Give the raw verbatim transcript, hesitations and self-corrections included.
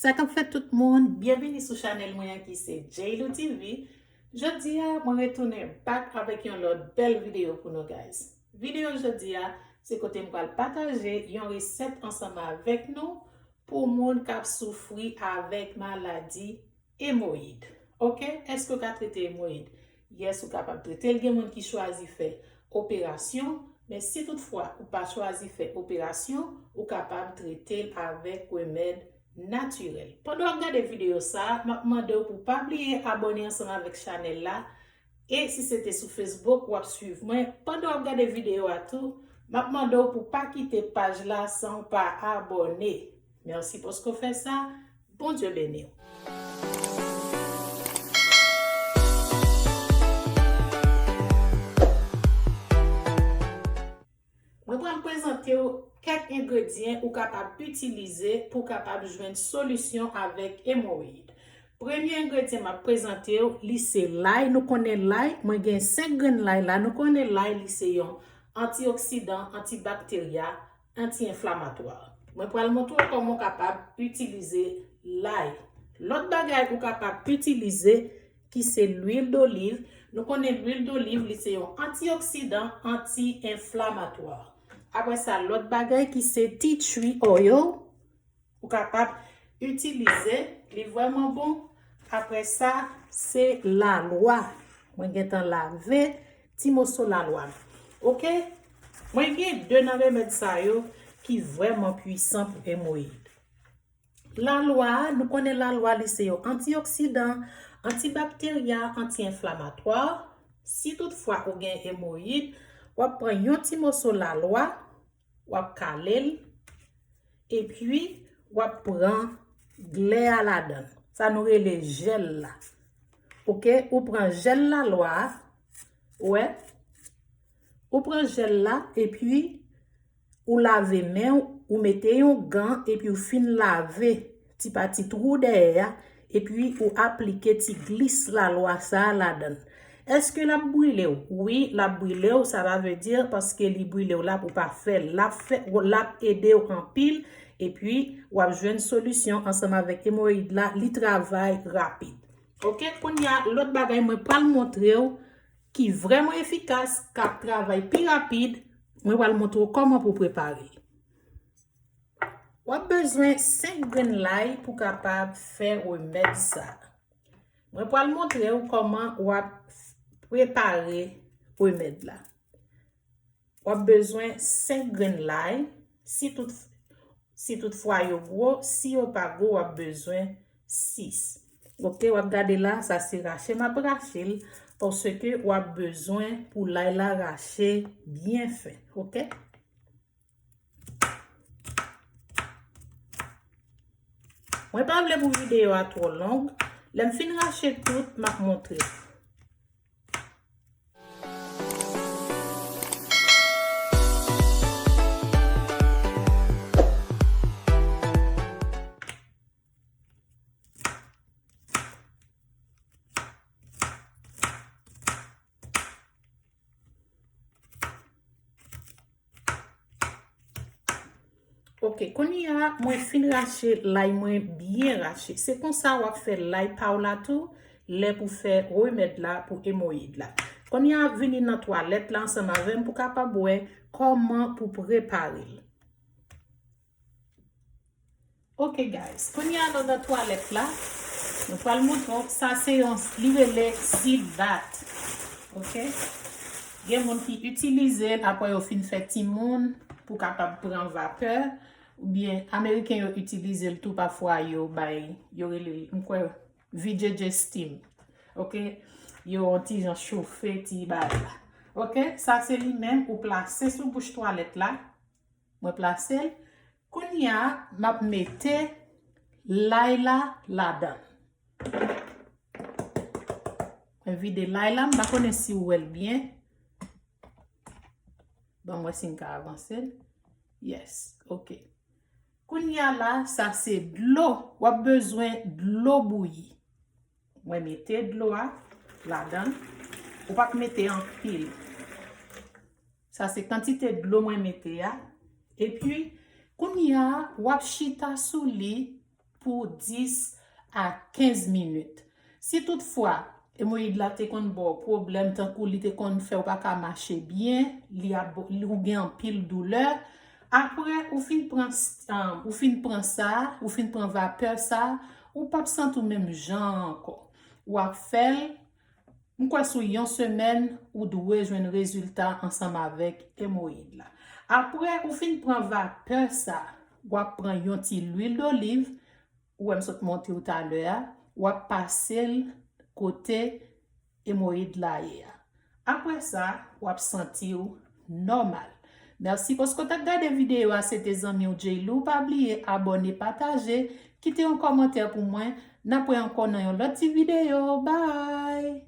Sa k ap fèt tout moun, byenvini sou chanèl mwen an ki se J L O T V. Jodi a, mwen retounen back avèk yon lòt bèl videyo pou nou, guys. Videyo jodi a, se kote m pral pataje yon resèt ansanm avèk nou pou moun k ap soufri avèk maladi emoyid. Oke? Èske w ka trete emoyid? Yes, ou kapab trete l. Gen moun ki chwazi fè operasyon, men si toutfwa ou pa chwazi fè operasyon, ou kapab trete l avèk remèd natirèl. Pandan w ap gade videyo sa a, m ap mande w pou w pa bliye abòne ansanm avèk chanèl la. E si se te sou Facebook, w ap swiv mwen. Pandan w ap gade videyo a tou, m ap mande w pou w pa kite paj la san w pa abòne. Mèsi paske w fè sa. Bondye beni w. Mwen pral prezante w kèk engredyan ou kapab itilize pou w kapab jwenn solisyon avèk emoyid. Premye engredyan m ap prezante w, li se lay. Nou konnen lay, mwen gen senk grenn lay la. Nou konnen lay, li se yon antioksidan, antibakterya, anti-enflamatwa. Mwen pral montre w kòman w kapab itilize lay. Lòt bagay ou kapab itilize, ki se lwil doliv. Nou konnen lwil doliv, li se yon antioksidan, anti-enflamatwa. Apre sa, lòt bagay ki se tea tree oil, ou kapab itilize, li vrèman bon. Apre sa, se lalwa. Mwen gentan lave ti moso lalwa m. Oke? Mwen gen de nan remèd sa yo ki vrèman pwisan pou emoyid. Lalwa, nou konnen lalwa, li se yon antioksidan, antibakterya, anti-enflamatwa. Si toutfwa ou gen emoyid, w ap pran yon ti moso lalwa, w ap kale l, epi w ap pran glè a ladan l. Sa nou rele jèl la. Oke, ou pran jèl lalwa a, ou wè, ou pran jèl la, epi ou lave men w, ou mete yon gan, epi w fin lave ti pati twou dèyè a, epi ou aplike ti glis lalwa sa a ladan l. Èske l ap brile w? Wi, l ap brile w, sa pa vle di paske li brile w la pou w pa fè l. L ap fè, l ap ede w anpil, epi w ap jwenn solisyon ansanm avèk emoyid la, li travay rapid. Oke, kounye a, lòt bagay mwen pral montre w ki vrèman efikas, k ap travay pi rapid, mwen pral montre w kòman pou w prepare. W ap bezwen senk grenn lay pou w kapab fè remèd sa a. Mwen pral montre w kòman w ap prepare remèd la. W ap bezwen senk grenn lay, si tout, si toutfwa yo gwo, si yo pa gwo, w ap bezwen sis. Oke, w ap gade la, sa se rache m ap rache l, paske w ap bezwen pou lay la rache byen fen, oke? Mwen pa vle pou videyo a twò long. Lè m fin rache tout, m ap montre. Oke, kounye a, mwen fin rache lay mwen byen rache. Se konsa w ap fè lay pa w la tou, lè pou fè remèd la pou emoyid la. Kounye a, vini nan twalèt la ansanm avè m pou kapab wè kòman pou prepare l. Oke, guys, kounye a nou nan twalèt la. Nou pral montre w, sa se yon, li rele seed bath. Oke? Gen moun ki itilize l apre yo fin fè timoun pou kapab pran vapè. Oubyen, Ameriken yo itilize l tou pafwa, yo bay, yo rele l, m kwè, V J J steam. Oke? Yo yon ti jan chofe ti bagay la. Oke? Sa se li menm, ou plase sou bouch twalèt la. Mwen plase l. Kounye a, m ap mete lay la ladan l. Mwen vide lay la, m pa konnen si w wè l byen. Ban m wè si m ka avanse l. Yes, oke. Kounye a la, sa se dlo. W ap bezwen dlo bouyi. Mwen mete dlo a ladan l. Ou pa t mete anpil. Sa se kantite dlo mwen mete a. Epi, kounye a, w ap chita sou li pou dis a kenz minit. Si toutfwa emoyid la te konn ba w pwoblèm, tankou li te konn fè w pa ka mache byen, li ap, ou gen anpil doulè, apre ou fin pran, um, ou fin pran sa, ou fin pran vapè sa, ou p ap santi w menm jan ankò. W ap fè l, m kwè sou yon semèn, ou dwe jwenn rezilta ansanm avèk emoyid la. Apre ou fin pran vapè sa, w ap pran yon ti lwil doliv, ou wè m sot montre w talè a, w ap pase l kote emoyid la ye a. Apre sa, w ap santi w nòmal. Mèsi paske w t ap gade videyo a, se te zanmi w J Lou. Pa bliye abòne, pataje, kite yon kòmantè pou mwen. N ap wè ankò nan yon lòt ti videyo. Bye!